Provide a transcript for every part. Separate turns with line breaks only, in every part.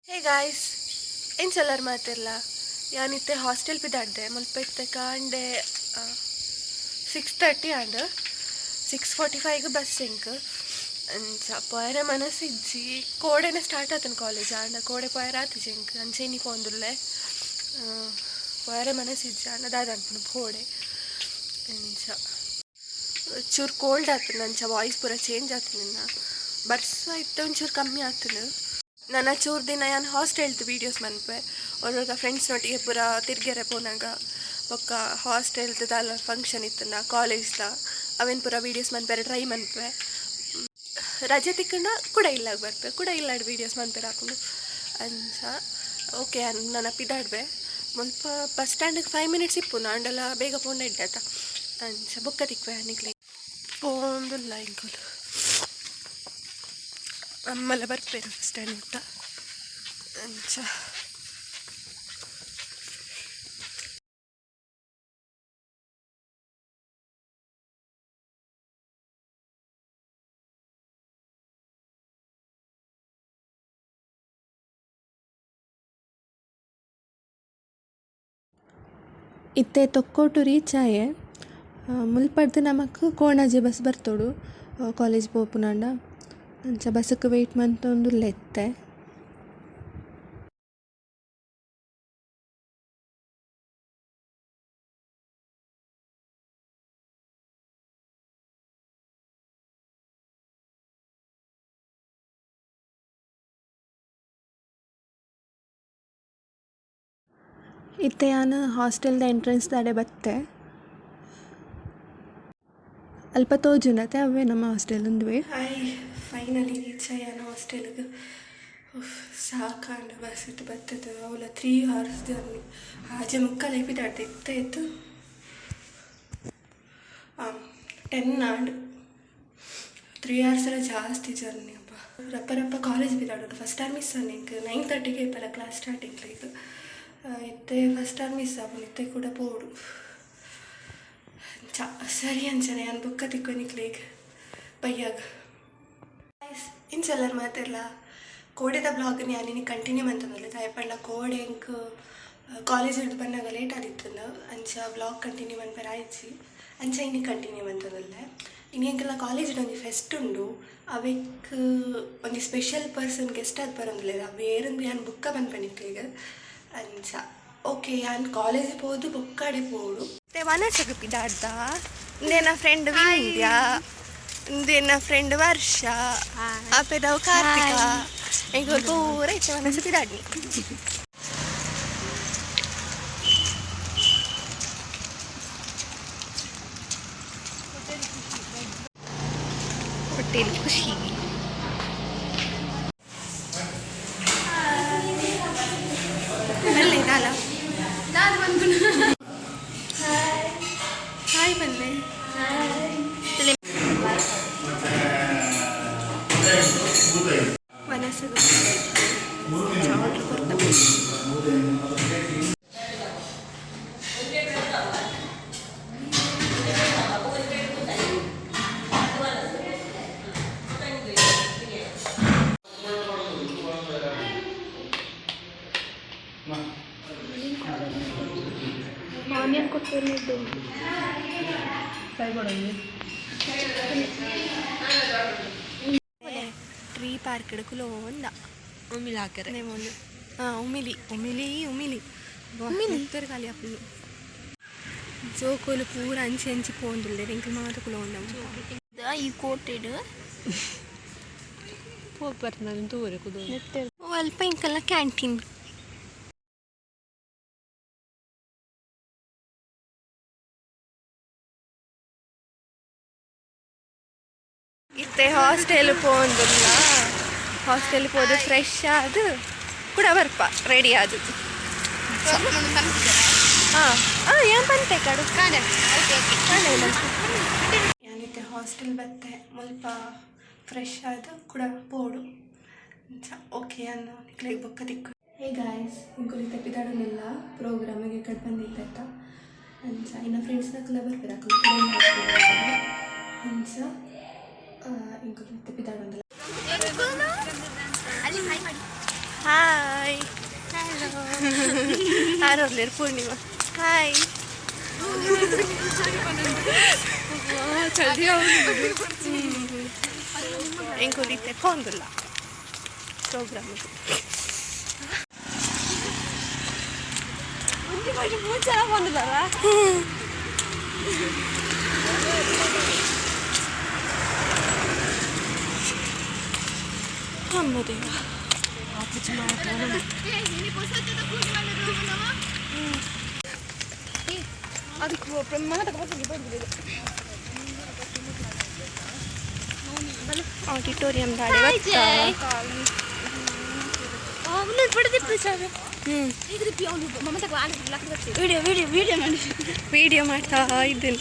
Hey guys, ಎಂಚಲ್ಲರ್ ಮಾತೆರ್ಲ? ಯಾನಿತ್ತೆ hostel ಪಿದಾಡ್ದೆ. ಮುಲ್ಪ ಇತ್ತೆ ಕಾಂಡೆ 6:30 ಆಂಡ್. 6:45 ಬಸ್ ಎಂಕ್. ಅಂಚ ಪೋಯರೆ ಮನಸ್ಸು ಇಜ್ಜಿ. ಕೋಡೆನೆ ಸ್ಟಾರ್ಟ್ ಆತನ ಕಾಲೇಜ್, ಆಂಡ ಕೋಡೆ ಪೋಯರೆ ಆತಿಜಿ ಎಂಕ್. ಅಂಚೆ ಇನಿ ಪೋಂದುಲ್ಲೆ. ಪೋಯರೆ ಮನಸ್ಸು ಇಜ್ಜಿ, ಆಂಡ ದಾದ ಅನ್ಪುಂಡು, ಪೋಡೆ. ಅಂಚ ಚೂರು ಕೋಲ್ಡ್ ಆತನ, ಅಂಚ ವಾಯ್ಸ್ ಪೂರ ಚೇಂಜ್ ಆತನ. ಬರ್ಸ ಇತ್ತೆ ಒಂಚೂರು ಕಮ್ಮಿ ಆತನ. ನನ್ನ ಚೂರು ದಿನ ಯಾನ್ ಹಾಸ್ಟೆಲ್ದು ವೀಡಿಯೋಸ್ ಮನ್ಪೆ. ಒರೊರ ಫ್ರೆಂಡ್ಸ್ನೊಟ್ಟಿಗೆ ಪೂರ ತಿರ್ಗೆರೆ ಪೋನಾಗ, ಬೊಕ್ಕ ಹಾಸ್ಟೆಲ್ದು ದಾಲ ಫಂಕ್ಷನ್ ಇತ್ತನ, ಕಾಲೇಜ್ದ ಅವೇನು ಪೂರ ವೀಡಿಯೋಸ್ ಮನ್ಪೆರೆ ಟ್ರೈ ಮನ್ಪೆ. ರಜೆ ತಿಕ್ಕಂಡ ಕೂಡ ಇಲ್ಲಾಗ ಬರ್ಪೆ, ಕೂಡ ಇಲ್ಲಾಡ್ ವೀಡಿಯೋಸ್ ಮನ್ಪೆರೆ ಆಪುಂಡು. ಅಂಚ ಓಕೆ, ನನ್ನ ಪಿದಾಡ್ವೆ. ಮುಲ್ಪ ಬಸ್ ಸ್ಟ್ಯಾಂಡಿಗೆ 5 ಮಿನಿಟ್ಸ್ ಇಪ್ಪುನು, ಆಂಡಲ ಬೇಗ ಪೋಂಡ ಎಡ್ಡೆ ಆತ. ಅಂಚ ಬೊಕ್ಕ ತಿಕ್ವೆ ನಿಕ್ಲೆ. ಪೋಂದುಲ್ಲ ಎಂಕುಲು, ಅಮ್ಮಲ ಬರ್ಪೇರು ಬಸ್ ಸ್ಟ್ಯಾಂಡ್ ಮುಟ್ಟ. ಅಂಚ ಇತ್ತೆ ತೊಕ್ಕೊಟ್ಟು ರೀಚ್ ಆಯೆ. ಮುಲ್ಪಡ್ದು ನಮಕ್ ಕೋಣಾಜೆ ಬಸ್ ಬರ್ತೋಡು ಕಾಲೇಜ್ ಪೋಪುನಾಂಡ. ಅಂಚ ಬಸ್ಸಕ್ಕೆ ವೆಯ್ಟ್ ಮಂತೊಂದುಲ್ಲೆ ಇತ್ತೆ. ಇತ್ತೆ ಯಾನ್ ಹಾಸ್ಟೆಲ್ದ ಎಂಟ್ರೆನ್ಸ್ ದಾಡೆ ಬತ್ತೆ. ಅಲ್ಪ ತೋಜುಂಡತೆ, ಅವೇ ನಮ್ಮ ಹಾಸ್ಟೆಲ್ ಉಂದುವೆ. ಹಾಯ್, ಫೈನಲಿ ರೀಚ್ ಆಯ್ಯಾನ ಹಾಸ್ಟೆಲ್ಗೆ. ಸಾಕಾಂಡ್ ಬಸ್ ಇಟ್ಟು ಬತ್ತದ. ಅವಲ 3 ಅವರ್ಸ್ ಜರ್ನಿ. ಆಜೆ ಮುಕ್ಕಾಲ್ ಪಿದಾಡ್ದೆ. ಇತ್ತೆ ಇತ್ತು 10 ಆಂಡ್. 3 ಅವರ್ಸ್ ಎಲ್ಲ ಜಾಸ್ತಿ ಜರ್ನಿ ಅಪ್ಪ. ರಪ್ಪ ರಪ್ಪ ಕಾಲೇಜ್ ಪಿದಾಡೋದು. ಫಸ್ಟ್ ಅವರ್ ಮಿಸ್ ಆಂಡ್ ಎಂಕ್. 9:30ಗೆ ಇಪ್ಪಲ್ಲ ಕ್ಲಾಸ್ ಸ್ಟಾರ್ಟಿಂಗ್ ಈಗ. ಇತ್ತೆ ಫಸ್ಟ್ ಅವರ್ ಮಿಸ್ ಆಪುಂಡು. ಇತ್ತೆ ಕೂಡ ಪೋಡು. ಅಂಚ ಸರಿ, ಅಂಚನೆ ಯಾನ್ ಬೊಕ್ಕ ತಿಕ್ಕು ನಿಕ್ಲೆಗ್ ಬಯ್ಯಾಗ. ಇಂಚೆಲ್ಲರ್ ಮಾತೆರ್ಲ? ಕೋಡೆದ ಬ್ಲಾಗ್ ಯಾನ್ ಇನಿ ಕಂಟಿನ್ಯೂ ಮಂತೊಂದುಲ್ಲೆ. ದಾಯೆ ಪಂಡ ಕೋಡೆ ಎಂಕ್ ಕಾಲೇಜ್ ಹಿಡ್ದು ಬನ್ನಗ ಲೇಟ್ ಆದಿತ್ತುಂದು. ಅಂಚ ವ್ಲಾಗ್ ಕಂಟಿನ್ಯೂ ಮನ್ಪೆರೆ ಆಯ್ಜಿ. ಅಂಚ ಇನಿ ಕಂಟಿನ್ಯೂ ಮಂತೊಂದುಲ್ಲೆ. ಇನಿ ಎಂಕಲ್ನ ಕಾಲೇಜ್ಡ್ ಒಂಜಿ ಫೆಸ್ಟ್ ಉಂಡು. ಅವೆಕ್ ಒಂಜಿ ಸ್ಪೆಷಲ್ ಪರ್ಸನ್ ಗೆಸ್ಟ್ ಆದ್ ಬರೊಂದುಲ್ಲೆರ್. ಅವು ಏರಂದು ಯಾನ್ ಬುಕ್ಕ ಪನ್ಪೆ ನಿಕ್ಲೆಗ್. ಅಂಚ ಓಕೆ, ಯಾನ್ ಕಾಲೇಜ್ ಪೋದು ಬೊಕ್ಕಡೆ ಪೋಡು. ವನಸಗ್ ಪಿದಾಡ್ದ. ಇಂದೆನ ಫ್ರೆಂಡ್ ವಿಂದ್ಯಾ, ಇಂದೆನ ಫ್ರೆಂಡ್ ವರ್ಷ, ಆಪೆದವು ಕಾರ್ತಿಕ. ಎಂಕುಲು ಪೂರ ಇತ್ತೆ ವನಸ ಪಿದಾಡ್ನಿ. ಹೋಟೆಲ್ ಖುಷಿ. ಬಲ್ಲೆ ದಾಲ. ಹಾಯ್ ಬಲ್ಲೆ. ವನಸಗ್ ಆರ್ಡರ್ ಕೊರ್ತ. ಆನಿಯನ್ ಕೊತ್ತಂಬರಿ. ಟ್ರೀ ಪಾರ್ಕ್ ಕುಲೋಂದ.
ಉಮಿಲ್ ಹಾಕರೆ.
ಹಾಂ, ಉಮಿಲಿ ಉಮಿಲಿ ಉಮಿಲಿ ಉಮಿಲಿ ಖಾಲಿ ಆಪುಂಡು. ಜೋಕುಲು ಪೂರ ಅಂಚಿ ಅಂಚಿ ಪೋಂದುಲ್ಲೆರ್. ಎಂಕುಲು ಮಾತ ಕುಲೋಂದ.
ಈ ಕೋಟೆಡ್ ಪೋಪರ್ ನಾನು ತೂವರೆ ಕುದು.
ಅಲ್ಪ ಎಂಕಲ್ನ ಕ್ಯಾಂಟೀನ್. ಇತ್ತೆ ಹಾಸ್ಟೆಲ್ ಪೋಂದುಲ್ಲ. ಹಾಸ್ಟೆಲ್ ಪೋದು ಫ್ರೆಶ್ ಆದ್ ಕೂಡ ಬರ್ಪ, ರೆಡಿ ಆದು. ಹಾಂ ಹಾಂ ಏನ್ ಪಂತೆ ಕಡು. ಯಾನಿತ್ತೆ ಹಾಸ್ಟೆಲ್ ಬತ್ತೆ. ಮುಲ್ಪ ಫ್ರೆಶ್ ಆದ್ ಕೂಡ ಪೋಡು. ಓಕೆ, ಅನ್ನ ನಿಕ್ಲೆಗ್ ಬೊಕ್ಕ ತಿಕ್ಕು. ಹೇ ಗಾಯ್ಸ್, ಇಂಕುಲು ಇತ್ತೆ ಪಿದಾಡೊಂದುಲ್ಲ. ಪ್ರೋಗ್ರಾಮಿಗೆ ಕಡೆ ಬಂದಿತ್ತ. ಅಂಚ ಇನ್ನು ಫ್ರೆಂಡ್ಸ್ ನಕುಲ ಬರ್ಪೆರ್, ಅಕುಲು ಕೂಡ. ಅಂಚ ಇಂಕುಲು ಇತ್ತೆ ಪಿದಾಡೊಂದುಲ್ಲ. ಹಾಯ್. ಆರೋರ್ಲೇರು ಪೂರ್ಣಿಮಾ. ಹಾಯ್. ಚಳಿ. ಎಂಕುಲಿತ್ತೆ ಪೋಂದುಲ್ಲ ಪ್ರೋಗ್ರಾಮ್. ಅಮ್ಮ ದೇವ. ಆಡಿಟೋರಿಯಂ.
ವಿಡಿಯೋ ವಿಡಿಯೋ ವಿಡಿಯೋ ಮಾಡಿ.
ವಿಡಿಯೋ ಮಾಡ್ತಾ ಇದ್ದೀನಿ.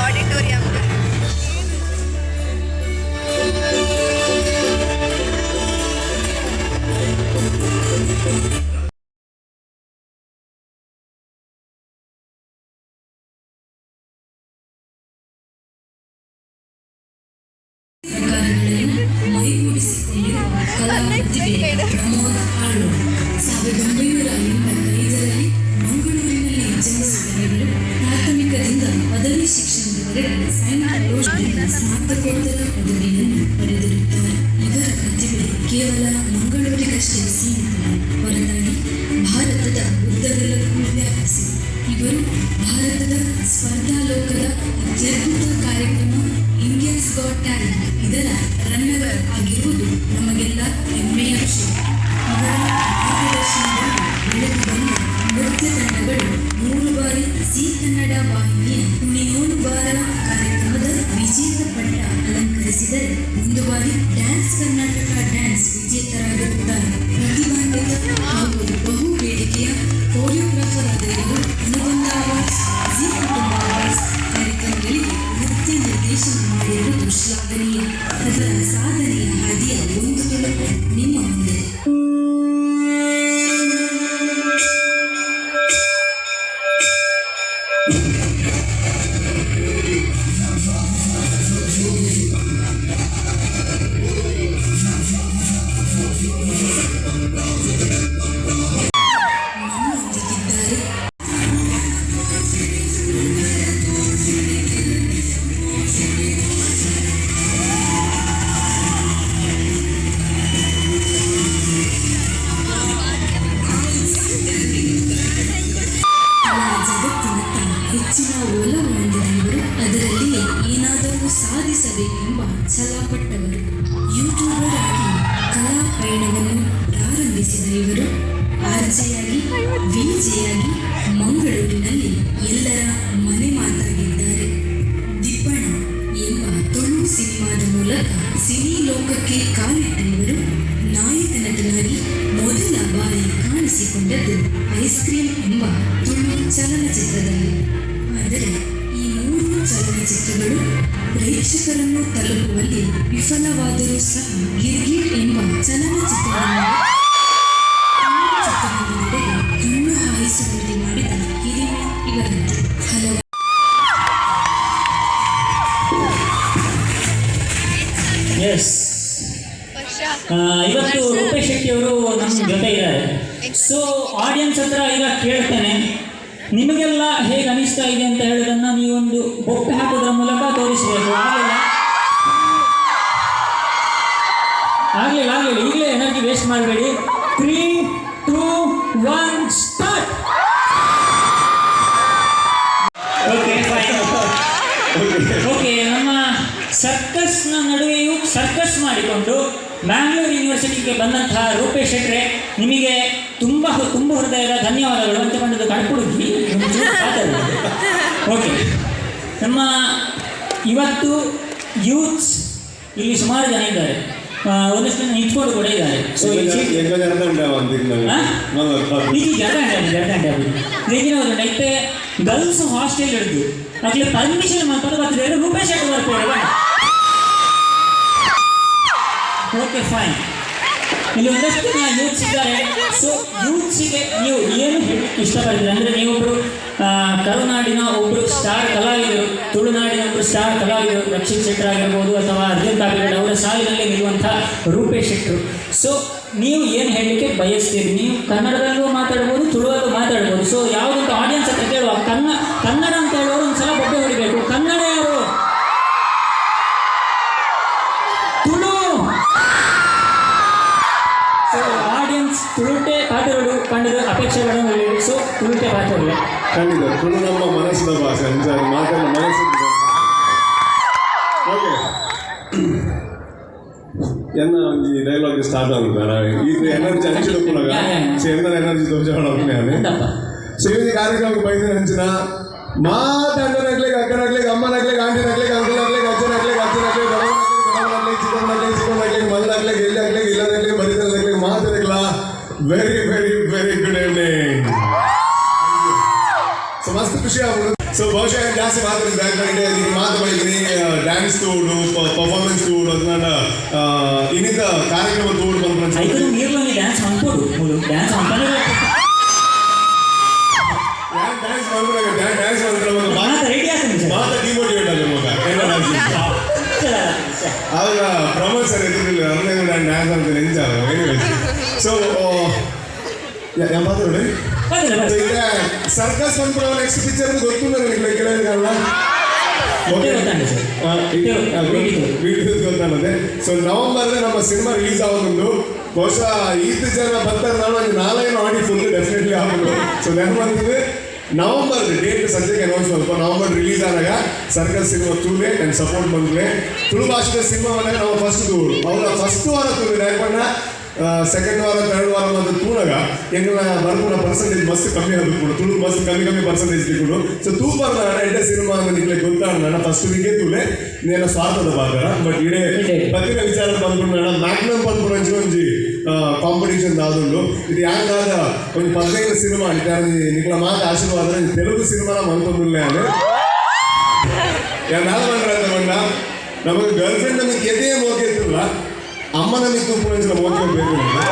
ಆಡಿಟೋರಿಯಂ.
ಪ್ರಕಾರಗಳನ್ನು ಮೈಗೂಡಿಸಿಕೊಂಡಿರುವ ಕಲಾ ಪ್ರತಿಭೆ ಪ್ರಮೋದ್ ಆಳ್ವ. 1985ರಲ್ಲಿ ಮಂಗಳೂರಿನಲ್ಲಿ ಜನಿಸಿದ ಇವರು ಪ್ರಾಥಮಿಕದಿಂದ ಪದವಿ ಶಿಕ್ಷಣದವರೆಗೆ ಸೈಂಟ್ ರೋಸ್ನಲ್ಲಿ ಸ್ನಾತಕೋತ್ತರ ಪದವಿಯನ್ನು ಪಡೆದಿರುತ್ತಾರೆ. ಇವರ ಪ್ರತಿಭೆ ಕೇವಲ ಮಂಗಳೂರಿಗಷ್ಟೇ ಸೀಮಿತವಲ್ಲ, ಹೊರತಾಗಿ ಭಾರತದ ಉದ್ದಗಲಕ್ಕೂ ವ್ಯಾಪಿಸಿದೆ. ಇವರು ಭಾರತದ ಸ್ಪರ್ಧಾ ಲೋಕದ ಅತ್ಯದ್ಭುತ ಕಾರ್ಯಕ್ರಮ ಇಂಡಿಯಾಸ್ ಗಾಟ್ ಟ್ಯಾಲೆಂಟ್ ಇದರ ರನ್ನರ್ ಆಗಿರುವುದು ನಮಗೆಲ್ಲ ಹೆಮ್ಮೆಯ ವಿಷಯ. ಇವರ ಮಾರ್ಗದರ್ಶನದಲ್ಲಿ ಬೆಳೆದು ಬಂದ ನೃತ್ಯ ತಂಡಗಳು ಮೂರು ಬಾರಿ ಜೀ ಕನ್ನಡ ವಾಹಿನಿಯ ಕುಣಿಯೋನು ಬಾರ ಕಾರ್ಯಕ್ರಮದ ವಿಜೇತ ಪಟ್ಟ ಅಲಂಕರಿಸಿದರೆ, ಒಂದು ಬಾರಿ ಡ್ಯಾನ್ಸ್ ಕರ್ನಾಟಕ ಡ್ಯಾನ್ಸ್ ವಿಜೇತರಾಗಿರುತ್ತಾರೆ. ಪ್ರತಿಭಾನ್ವಿತ ಹಾಗೂ ಬಹು ಬೇಡಿಕೆಯ ಕೋರಿಯೋಗ್ರಾಫರ್ ಆದ ಇವರು ಅನುಬಂಧ ಅವಾರ್ಡ್ಸ್, ಜೀ ಕುಟುಂಬ ಅವಾರ್ಡ್ಸ್ ಕಾರ್ಯಕ್ರಮಗಳಿಗೆ ನೃತ್ಯ ನಿರ್ದೇಶನ ಮಾಡಿರುವುದು ಶ್ಲಾಘನೀಯ. ಅದರ ಸಾಧನೆಯ ಹಾದಿಯ ಒಂದು ತುಣುಕು ನಿಮ್ಮ ಮುಂದೆ. ನಮ್ಮೊಂದಿಗಿದ್ದಾರೆ. ಕಲಾ ಜಗತ್ತಿನತ್ತ ಹೆಚ್ಚಿನ ಒಲವು ಹೊಂದಿದ ಇವರು ಅದರಲ್ಲಿಯೇ ಏನಾದರೂ ಸಾಧಿಸಬೇಕೆಂಬ ಛಲ ಪಟ್ಟವರು. ಯೂಟ್ಯೂಬರ್ ಆಗಿ ಕಲಾ ಪಯಣವನ್ನು ಪ್ರಾರಂಭಿಸಿದ ಇವರು ಆರ್ಜೆಯಾಗಿ, ವಿಜೆಯಾಗಿ ಮಂಗಳೂರಿನಲ್ಲಿ ಎಲ್ಲರ ಮನೆ ಮಾತಾಗಿದ್ದಾರೆ. ದಿಬ್ಬಣ ಎಂಬ ತುಳು ಸಿನಿಮಾದ ಮೂಲಕ ಸಿನಿ ಲೋಕಕ್ಕೆ ಕಾಲಿಟ್ಟ ಇವರು ನಾಯಕ ನಟನಾಗಿ ಮೊದಲ ಬಾರಿ ಕಾಣಿಸಿಕೊಂಡದ್ದು ಐಸ್ ಕ್ರೀಮ್ ಎಂಬ ತುಳು ಚಲನಚಿತ್ರದಲ್ಲಿ. ಆದರೆ ಈ ಮೂರು ಚಲನಚಿತ್ರಗಳು ಪ್ರೇಕ್ಷಕರನ್ನು ತಲುಪುವಲ್ಲಿ ವಿಫಲವಾದರೂ ಸಹ ಗಿರ್ಗಿಟ್ ಎಂಬ ಚಲನಚಿತ್ರದ ಮೂಲಕ ತುಳು ಚಿತ್ರರಂಗದೆಡೆಗೆ ಕಣ್ಣು ಹಾಯಿಸುವಂತೆ ಮಾಡಿದ ಹಿರಿಮೆ ಇವರದ್ದು. ಹಲವು
ಎಸ್, ಇವತ್ತು ರೂಪೇಶ್ ಶೆಟ್ಟಿ ಅವರು ನಮ್ಮ ಜೊತೆ ಇದ್ದಾರೆ. ಸೊ ಆಡಿಯನ್ಸ್ ಹತ್ರ ಈಗ ಕೇಳ್ತೇನೆ, ನಿಮಗೆಲ್ಲ ಹೇಗೆ ಅನಿಸ್ತಾ ಇದೆ ಅಂತ ಹೇಳೋದನ್ನ ನೀವೊಂದು ಬೊಬ್ಬೆ ಹಾಕೋದ್ರ ಮೂಲಕ ತೋರಿಸಬೇಕು. ಆಗಲಿಲ್ಲ, ಆಗಲಿಲ್ಲ, ಆಗಲಿಲ್ಲ. ಈಗಲೇ ಎನರ್ಜಿ ವೇಸ್ಟ್ ಮಾಡಬೇಡಿ. 3, 2, 1, start. Okay, fine. Okay, ನಮ್ಮ ಸರ್ಕಸ್ನ ನಡುವೆಯೂ ಸರ್ಕಸ್ ಮಾಡಿಕೊಂಡು ಮ್ಯಾಂಗ್ಳೂರ್ ಯೂನಿವರ್ಸಿಟಿಗೆ ಬಂದಂತಹ ರೂಪೇಶ್ ಶೆಟ್ರೆ, ನಿಮಗೆ ತುಂಬ ತುಂಬ ಹೃದಯದ ಧನ್ಯವಾದಗಳು ಅಂತ ಬಂದದ್ದು ಕಡ್ಪುಡುಗಿ. ಓಕೆ, ನಮ್ಮ ಇವತ್ತು ಯೂತ್ಸ್ ಇಲ್ಲಿ ಸುಮಾರು ಜನ ಇದ್ದಾರೆ. ಒಂದಷ್ಟು ಜನ ನಿಂತ್ಕೊಂಡು ಕೂಡ ಇದ್ದಾರೆ. ಸೊ ಹಾ? ನಿಜ ಜರ್ದಾಂಡೆ ಜರ್ದಾಂಡೆ ರೇಜಿನ ಇತ್ತೆ ಗರ್ಲ್ಸ್ ಹಾಸ್ಟೆಲ್ ಹಿಡಿದು ಅಕ್ಲೆ ಪರ್ಮಿಷನ್ ಮಾಡ್ಕೊಂಡು ಬರ್ತಿದ್ದಾರೆ. ರೂಪೇಶ್ ಶೆಟ್ಟಿ ಬರ್ತಾರೆ. Okay, fine. ಇಲ್ಲಿ ಒಂದಷ್ಟು ಜನ ಯೂತ್ಸ್ ಇದ್ದಾರೆ. ಸೊ ಯೂತ್ಸಿಗೆ ನೀವು ಏನು ಹೇಳಲಿಕ್ಕೆ ಇಷ್ಟಪಡ್ತೀರಿ? ಅಂದರೆ ನೀವೊಬ್ಬರು ಕರುನಾಡಿನ ಒಬ್ಬರು ಸ್ಟಾರ್ ಕಲಾವಿದರು, ತುಳುನಾಡಿನ ಒಬ್ಬರು ಸ್ಟಾರ್ ಕಲಾವಿದರು ರಕ್ಷಿತ್ ಶೆಟ್ಟರ್ ಆಗಿರ್ಬೋದು ಅಥವಾ ಅರ್ಜುನ್ ಕಾಪಿಗೌಡ ಅವರ ಸಾಲಿನಲ್ಲಿ ನಿಲ್ಲುವಂಥ ರೂಪೇಶ್ ಶೆಟ್ಟರು. ಸೊ ನೀವು ಏನು ಹೇಳಲಿಕ್ಕೆ ಬಯಸ್ತೀರಿ? ನೀವು ಕನ್ನಡದಲ್ಲೂ ಮಾತಾಡ್ಬೋದು, ತುಳುವಲ್ಲೂ ಮಾತಾಡ್ಬೋದು. ಸೊ ಯಾವುದಂತ ಆಡಿಯನ್ಸ್ ಹತ್ರ ಕೇಳುವ, ಕನ್ನಡ ಅಂತ ಹೇಳುವವರು ಒಂದ್ಸಲ ಬೊಬ್ಬೆ ಹೊಡಿಬೇಕು. ಕನ್ನಡ ಯಾರು? ತುಳು. ಸೊ ಆಡಿಯನ್ಸ್ ತುಳುಟೆ ಪಾಠಗಳು ಕಂಡದ ಅಪೇಕ್ಷೆಗಳನ್ನು. ಸೊ ತುಳುಟೆ ಪಾಠಗಳು.
ಖಂಡಿತ, ತುಳು ನಮ್ಮ ಮನಸ್ಸಿನ ಭಾಷೆ ಅಂಚ ಮಾತನ್ನ ಮನಸ್ಸಿನ. ಓಕೆ, ಎನ್ನ ಒಂಜಿ ಡೈಲಾಗ್ ಸ್ಟಾರ್ಟ್ ಆಗುತ್ತಾರ ಇದು ಎನರ್ಜಿ ಅಂಚಿನ ಪುನಗ ಸೊ ಎನ್ನ ಎನರ್ಜಿ ದೋಜಾಣ.
ಉಂಟಪ್ಪ.
ಸೊ ಈ ಕಾರ್ಯಕ್ರಮಕ್ಕೆ ಬೈದಿನ ಅಂಚಿನ ಮಾತಾಡನಗ್ಲಿಗೆ, ಅಕ್ಕನಗ್ಲಿಗೆ, ಅಮ್ಮನಗ್ಲಿಗೆ, ಆಂಟಿನಗ್ಲಿಗೆ, ಅಂಕಲ್ನಗ್ಲಿಗೆ, ಅಜ್ಜನಗ್ಲಿಗೆ, ಅಜ್ಜನಗ್ಲಿಗೆ, ದೊಡ್ಡವನಗ್ಲಿಗೆ, ಚಿಕ್ಕವನಗ್ಲಿಗೆ, ಚಿಕ್ಕವನಗ್ಲಿಗೆ, ಮಲ್ಲಗ್ಲಿಗೆ, ಎಲ್ಲಿ ಇಲ್ಲದಾಗ್ಲಿ, ಬರಿದಗ್ಲಿಗೆ, ಮಾತಾಡಗ್ಲ very very very good evening. So ಮಸ್ತ್ ಖುಷಿ ಆಗ್ಬೋದು. ಸೊ ಬಹುಶಃ ಜಾಸ್ತಿ ಮಾತಾಡಿದ್ರೆ ಮಾತು ಬೈದಿನಿ. ಡ್ಯಾನ್ಸ್ ತೋಡು, ಪರ್ಫಾರ್ಮೆನ್ಸ್ ತೋಡು, ಅದನ್ನ ಇನ್ನಿತ ಕಾರ್ಯಕ್ರಮ ತೋಡು ಬಂದ.
ಐದು ನೀರ್ಲೊಂದು ಡ್ಯಾನ್ಸ್ ಮಾಡ್ಬೋದು, ಮೂಲು ಡ್ಯಾನ್ಸ್ ಮಾಡ್ತಾನೆ.
ಡ್ಯಾನ್ಸ್ ಮಾಡ್ಬಿಡಾಗ ಡ್ಯಾನ್ಸ್ ಮಾಡಿದ್ರೆ
ಮಾತು ರೆಡಿ ಆಗ್ತದೆ ಸರ್.
ಮಾತ ಡಿಮೋಟಿವೇಟ್ ಆಗ ಮಗ ಎಲ್ಲ ಡ್ಯಾನ್ಸ್. ಆವಾಗ ಪ್ರಮೋದ್ ಸರ್ ಎದುರಿಲ್ಲ, ಅಲ್ಲೇ ನಾನು ಡ್ಯಾನ್ಸ್ ಅಂತ ನೆಂಚಾಗ. ಸೊ ಮಾತಾಡಿ.
ಬಂದ್ರೆ ಬಂದ್ರೆ.
ಸರ್ಕಸ್ ಬಂದ್ಬಿಡೋ ನೆಕ್ಸ್ಟ್ ಪಿಕ್ಚರ್ ಗೊತ್ತಿಲ್ಲ ನನಗೆ ಕೆಲವರಿಗಲ್ಲ.
ಇಟ್ಟೆ ಗೊತ್ತಾಂಡೆ ಸರ್.
ಗೊತ್ತಾಗುತ್ತೆ. ಸೊ ನವೆಂಬರ್ ನಮ್ಮ ಸಿನಿಮಾ ರಿಲೀಸ್ ಆಗೋದುಂಟು. ಬಹುಶಃ ಈತ ಜನ ಬರ್ತಾರೆ, ನಾನು ಒಂದು ನಾಲ್ಕೈದು ಆಡಿ ಫುಲ್ ಡೆಫಿನೆಟ್ಲಿ ಆಗೋದು. ಸೊ ನೆನಪು ಬಂದಿದೆ, ನವೆಂಬರ್ ಡೇಟ್ ಸದ್ಯಕ್ಕೆ ಅನೌನ್ಸ್ ಸ್ವಲ್ಪ. ನವೆಂಬರ್ ರಿಲೀಸ್ ಆದಾಗ ಸರ್ಕಸ್ ಸಿನಿಮಾ ತೂಲೆ ಆ್ಯಂಡ್ ಸಪೋರ್ಟ್ ಬಂದ್ಲೆ. ತುಳು ಭಾಷೆದ ಸಿನಿಮಾ ಬಂದಾಗ ನಾವು ಫಸ್ಟ್ ತೂಡು, ಅವರ ಫಸ್ಟ್ ವಾರ ತೂಲೆ. ಯಾಕಂದ್ರೆ ಸೆಕೆಂಡ್ ವಾರ, ಥರ್ಡ್ ವಾರ ಮತ್ತು ತೂನಾಗ ಎಂಗಳ ಬರ್ಪುನ ಪರ್ಸೆಂಟೇಜ್ ಮಸ್ತ್ ಕಮ್ಮಿ ಆದ್ರು, ತುಳು ಮಸ್ತ್ ಕಮ್ಮಿ ಕಮ್ಮಿ ಪರ್ಸೆಂಟೇಜ್ ತಿಕ್ಕೊಂಡು. ಸೊ ತೂಪರ್ ಎಡ್ಡೆ ಸಿನಿಮಾ ಅಂತ ನಿಕ್ಲೆ ಗೊತ್ತಾಡ, ಫಸ್ಟ್ ವೀಕೇ ತೂಲೆ. ನೇನ ಸ್ವಾರ್ಥದ ಬಾತರ ಬಟ್ ಇಡೇ ಬತ್ತಿನ ವಿಚಾರ ಬಂದ್ಬಿಟ್ಟು ಮ್ಯಾಗ್ನಮ್ ಬಂದ್ಬಿಟ್ಟು ಒಂಜಿ ಒಂಜಿ ಕಾಂಪಿಟೇಷನ್ ದಾದುಂಡು. ಇದು ಯಾಂಗಾದ ಒಂದು 15 ಸಿನಿಮಾ ನಿಕ್ಲ ಮಾತ ಆಶೀರ್ವಾದ ತೆಲುಗು ಸಿನಿಮಾನ ಮಲ್ತೊಂದುಲ್ಲೆ. ನಾನು ಯಾರು ಬಂದ್ರ ನಮಗೆ ಗರ್ಲ್ ಫ್ರೆಂಡ್ ನಮಗೆ ಎದೇ ಮೋಕೆ ಇತ್ತಿಲ್ಲ, ಅಮ್ಮ ನಮಗೆ ತೂಪು ಮೋಕೆ ಬೇಕು ನಮಗೆ.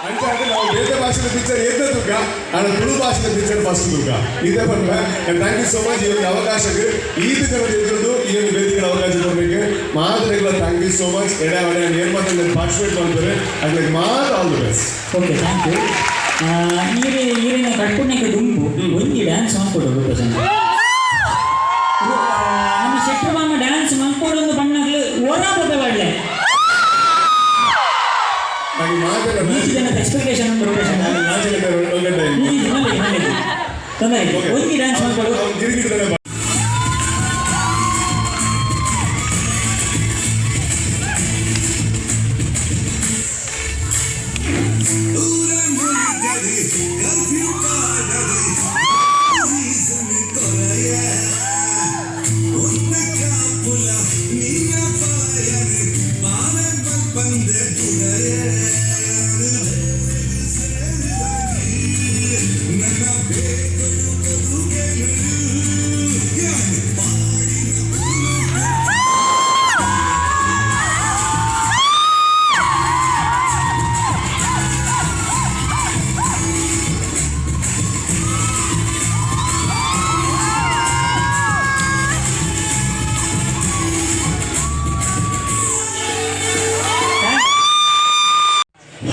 ಅಂಚ ನಾವು ಬೇರೆ ಭಾಷೆದ ಪಿಕ್ಚರ್ ಎದ್ದ ತುಕ್ಕ, ನಾನು ತುಳು ಭಾಷೆದ ಪಿಕ್ಚರ್ ಫಸ್ಟ್ ತುಕ್ಕ ಇದೇ ಬಂದ. And thank you so much ಈ ಒಂದು ಅವಕಾಶಕ್ಕೆ. ಈತ ಜನದ ಎದುರುದು ಈ ಒಂದು ವೇದಿಕೆಗಳ ಅವಕಾಶ ಕೊಡಲಿಕ್ಕೆ ಮಾತ್ರ thank you so much. ಎಡೆ ಒಡೆ ಏನು ಮಾತ್ರ ಪಾರ್ಟಿಸಿಪೇಟ್ ಮಾಡ್ತಾರೆ ಅದ್ರಿಗೆ ಮಾತ್ರ all the best.
Okay, thank you. ಈರೆ ಈರಿನ ಕಟ್ಪುಣ್ಣಕ್ಕೆ ದುಂಬು ಒಂಜಿ ಡ್ಯಾನ್ಸ್ ಮಾಡ್ಕೊಡು ರೂಪೇಶ್. ನಮ್ಮ ಶೆಟ್ರು ಮಾಮ ಡ್ಯಾನ್ಸ್ ಮಲ್ಕೊಡೊಂದು ಬಣ್ಣಗಳು ಓರ ಬೊಬ್ಬೆ ಬಾಡ್ಲೆ.
ನನಗೆ ಮಾತೆಲ್ಲ
ಈಚೆ ಜನದ ಎಕ್ಸ್ಪೆಕ್ಟೇಷನ್ ಉಂಟು ರೂಪೇಶ್. ತೊಂದರೆ ಇಲ್ಲ. ಒಂಜಿ ಡ್ಯಾನ್ಸ್ ಮಾಡ್ಕೊಡು.
ಗಿರಿಗಿಡ್ತಾನೆ.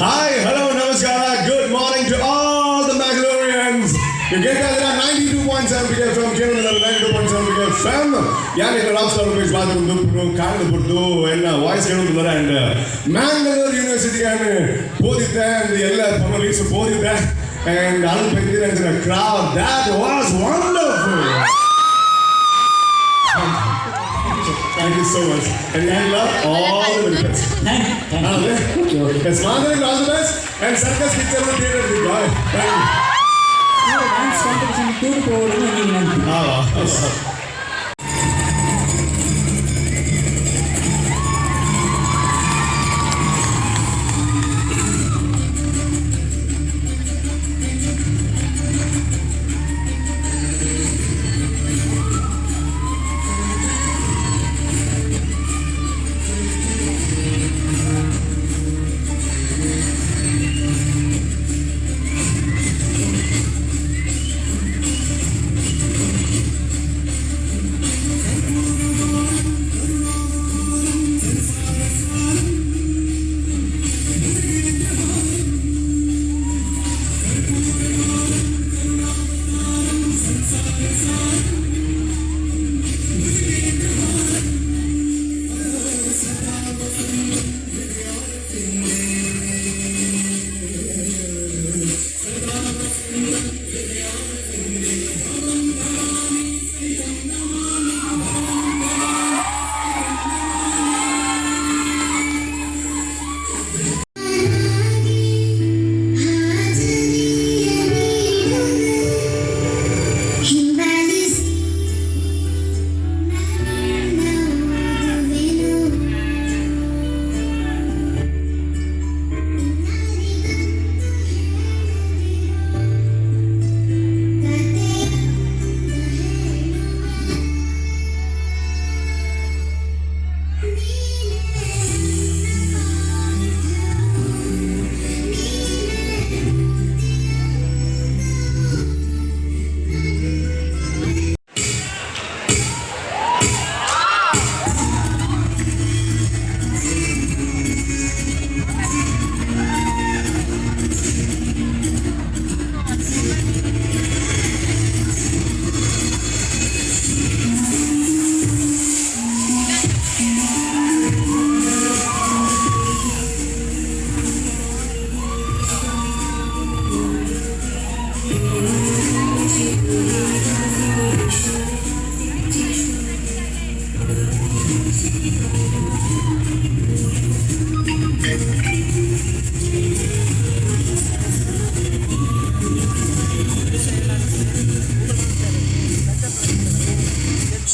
ಹಾಯ್, ಹಲೋ, ನಮಸ್ಕಾರ. Good morning to all the Mangaloreans. You ಕೇಳ್ತಾ ಇದ್ದೀರಾ 92.7 big FM, Kerala 92.7 big FM. ಯಾನ್ ರಾಕ್ ಸ್ಟಾರ್ ರೂಪೇಶ್ ಬಾದು ಕಾರಣ ಪುರ್ದು ಎಲ್ಲ ವಾಯ್ಸ್ ಕೇಳುತ್ತಿದ್ದಾರೆ. ಅಂಡ್ ಮ್ಯಾಂಗ್ಳೂರ್ ಯೂನಿವರ್ಸಿಟಿಗೆ ಓದಿದ್ದೆ ಅಂಡ್ ಎಲ್ಲ ಪೊಲೀಸ್ ಓದಿದ್ದೆ ಅಂಡ್ ಅಲ್ಲಿ ಬಂದಿದ್ದೆ. Crowd, that was wonderful. Thank you so much and all the very best.
Thank you, thank you. Okay okay.
Yes, Madhavi, all the best and Circus picture theatre. Thank you.
Dance competition tour ಹೋಗೋದು ಒಂಜಿ ವಿನಂತಿ.
Ah.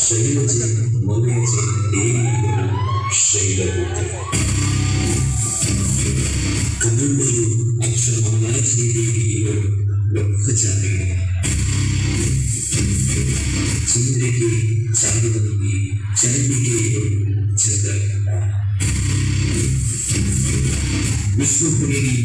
ಶೈಲಜೆ ಮಲಯಜೆ ದೇವಿಯರು Shailaputri ಕನ್ನಡರು ಅಕ್ಷಮಾಲಾಶ್ರೀ ದೇವಿಯರು Brahmacharini ಚಂದ್ರಿಕೆ ಚಾರುವಲ್ಲಿ ಚಂಡಿಕೆಯವರು ಚಂದ್ರಕಂಡ ವಿಶ್ವಪ್ರೇಮಿ.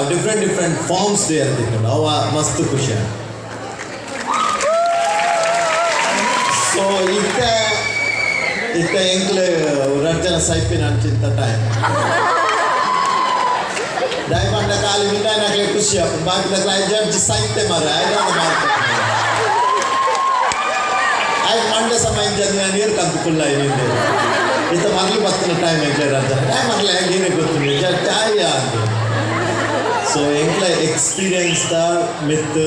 Different different forms there ಅವ ಮಸ್ತ್ ಖುಷಿ. ಸೊ ಇತ್ತ ಇತ್ತ ಎಂಕ್ಲೆ ರಡ್ಜನ ಸೈಪಿನ ಅಂಚಿಂತ time diamond ಖಾಲಿ ಮಿಂಡಾಯನಕ್ಲೆ ಖುಷಿ ಆಪುಂಡು ಬಾಕಿ ದಕ್ಲೆ ಜಡ್ಜ್ ಸೈತೆ ಮಾರ ಐದಾನ ಮಾರ್ತಾರೆ ಆಯ್ತು ಮಂಡೆ ಸಮಯ ಜನ ನೀರು ಕಂತು ಕುಲ್ಲ ನಿಂದೆ ಇತ್ತ ಮಗ್ಲು ಬತ್ತಿನ ಟೈಮ್ ಎಂಕ್ಲೆ ರಡ್ಜನ ಟೈಮ್ ಮಗ್ಲೆ ನೀರು ಗೊತ್ತು ಜಡ್ಜ್ ಆಯ್ಯ ಅಂದು. ಸೊ ಎಂಕ್ಲ ಎಕ್ಸ್ಪೀರಿಯನ್ಸ್ the ಮಿತ್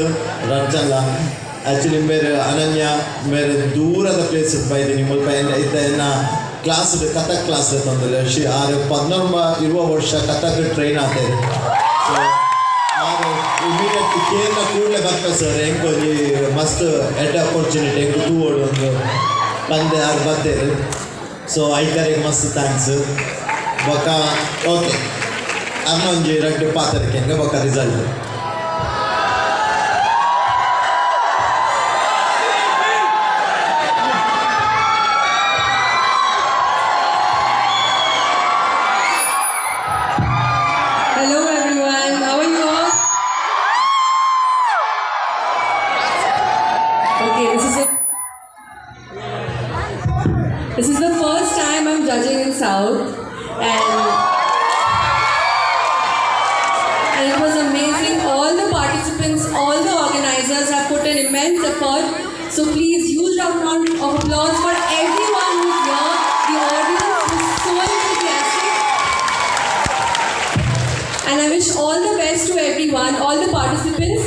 ರಡ್ಜಲ್ಲ ಆ್ಯಕ್ಚುಲಿ ಬೇರೆ ಅನನ್ಯ ಬೇರೆ ದೂರದ ಪ್ಲೇಸ್ ಬೈದಿನಿ ಮುಲ್ಪ ಇತ್ತ ಎನ್ನ ಕ್ಲಾಸ್ ಕಥಕ್ ಕ್ಲಾಸ್ ತೊಂದರೆ she ಆರು 19 ಇರುವ ವರ್ಷ ಕಥಕ್ ಟ್ರೈನ್ ಆತೇನೆ. ಸೊ ಆರು ಇಮಿಡಿಯೇಟ್ ಕೇಂದ್ರ ಕೂಡಲೇ ಬರ್ತ ಸರ್. ಎಂಕೊಂಜಿ ಮಸ್ತ್ ಎಡ್ ಅಪರ್ಚುನಿಟಿ ಎಂಕ್ ತೂವೊಡು ಒಂದು ಪಂದೆ ಆರು ಬತ್ತೇರು. ಸೊ ಐಕಾರಿಗೆ ಮಸ್ತ್ thanks. ಬೊಕ್ಕ ಓಕೆ, ಅನ್ನ ಒಂಜಿ ರಡ್ಡ್ ಪಾತ್ರಕ್ಕೆ ಹೆಂಗೆ ಬೊಕ್ಕ result.
Hello everyone, how are you all? Okay, this is the first time I'm judging in South and it was amazing. All the participants, all the organizers have put an immense effort. So please, huge round of applause for everyone who's here. The audience was so enthusiastic. And I wish all the best to everyone, all the participants.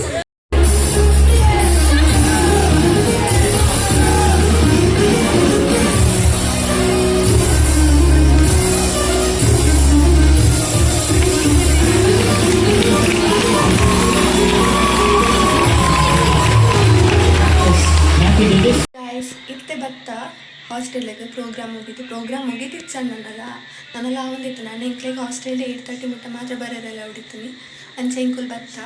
Thank you, judges.
Guys, ಇತ್ತೆ ಬತ್ತ ಹಾಸ್ಟೆಲ್ಗೆ. Programme ಮುಗೀತು. Programme ಮುಗೀತಿತ್ತು ಸಣ್ಣ ನನ್ನಲ್ಲ ನನ್ನೆಲ್ಲ ಒಂದಿತ್ತು. ನಾನು ಎಂಕ್ಲೆಗ್ hostel 8:30 ಮುಟ್ಟ ಮಾತ್ರ ಬರೋದೆಲ್ಲ ಹೊಡಿತೀನಿ. ಅಂಚೆ ಎಂಕುಲ್ ಬತ್ತ.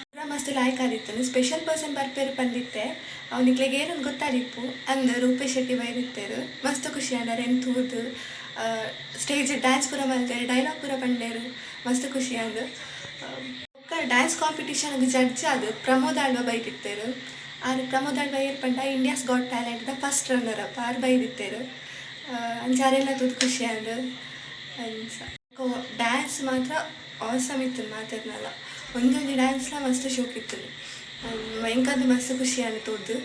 ಪ್ರೋಗ್ರಾಮ್ ಮಸ್ತ್ ಲಾಯ್ಕ್ ಆದಿತ್ತು. Special person ಬರ್ಪೇರು ಬಂದಿತ್ತೆ. ಅವನಿಗೆ ಏನಂತ ಗೊತ್ತಾದಿಪ್ಪು ಅಂದ್ ರೂಪೇಶ್ ಶೆಟ್ಟಿ ಬೈದಿತ್ತೇರು. ಮಸ್ತ್ ಖುಷಿ ಆಂಡಾರ ಎನ್ ತೂದು. ಸ್ಟೇಜ್ ಡ್ಯಾನ್ಸ್ ಪೂರ ಮಲ್ತೇರು, ಡೈಲಾಗ್ ಪೂರ ಪಂಡೇರು. ಮಸ್ತ್ ಖುಷಿ ಆಂಡ್. ಡ್ಯಾನ್ಸ್ ಕಾಂಪಿಟಿಷನ್ ಜಡ್ಜ್ ಅದು ಪ್ರಮೋದ್ ಆಳ್ವ ಬೈದಿತ್ತೇರು. ಆರ್ ಪ್ರಮೋದ್ ಆಳ್ವ ಏರ್ ಪಂಡ India's got talent the first runner up R ಬೈದಿತ್ತೇರು. ಅಂಚಾರೆಲ್ಲ ತೂದು ಖುಷಿ ಆಂಡ್. ಅಂಚ ಡ್ಯಾನ್ಸ್ ಮಾತ್ರ ಆಸಮ್ ಇತ್ತು ಮಾತಾಡ್ನಲ್ಲ. ಒಂದೊಂದು ಡ್ಯಾನ್ಸ್ಲ ಮಸ್ತ್ ಶೋಕ್ ಇತ್ತು. ಎಂಕಂದು ಮಸ್ತ್ ಖುಷಿ ಆಂಡ್ ತೂದು.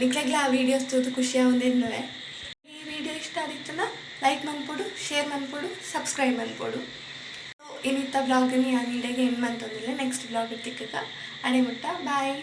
ನಿಕ್ಲೆಗ್ಲ ಆ ವೀಡಿಯೋಸ್ ತೂದು ಖುಷಿ ಆವೊಂದು. ಈ ವಿಡಿಯೋ ಇಷ್ಟ ಆದಿತ್ತುನ ಲೈಕ್ ಮನ್ಪೊಡು, ಶೇರ್ ಮನ್ಪೊಡು, ಸಬ್ಸ್ಕ್ರೈಬ್ ಮನ್ಪೊಡು. ಇನಿತ್ತ ಬ್ಲಾಗ್ನಿ ಯಾನ್ ಇಡೆಗೆ ಎಂಡ್ ಮಂತೊಂದುಲ್ಲೆ. ನೆಕ್ಸ್ಟ್ ಬ್ಲಾಗ್ ತಿಕ್ಕುಗ. ಅಡೆ ಮುಟ್ಟ ಬಾಯ್.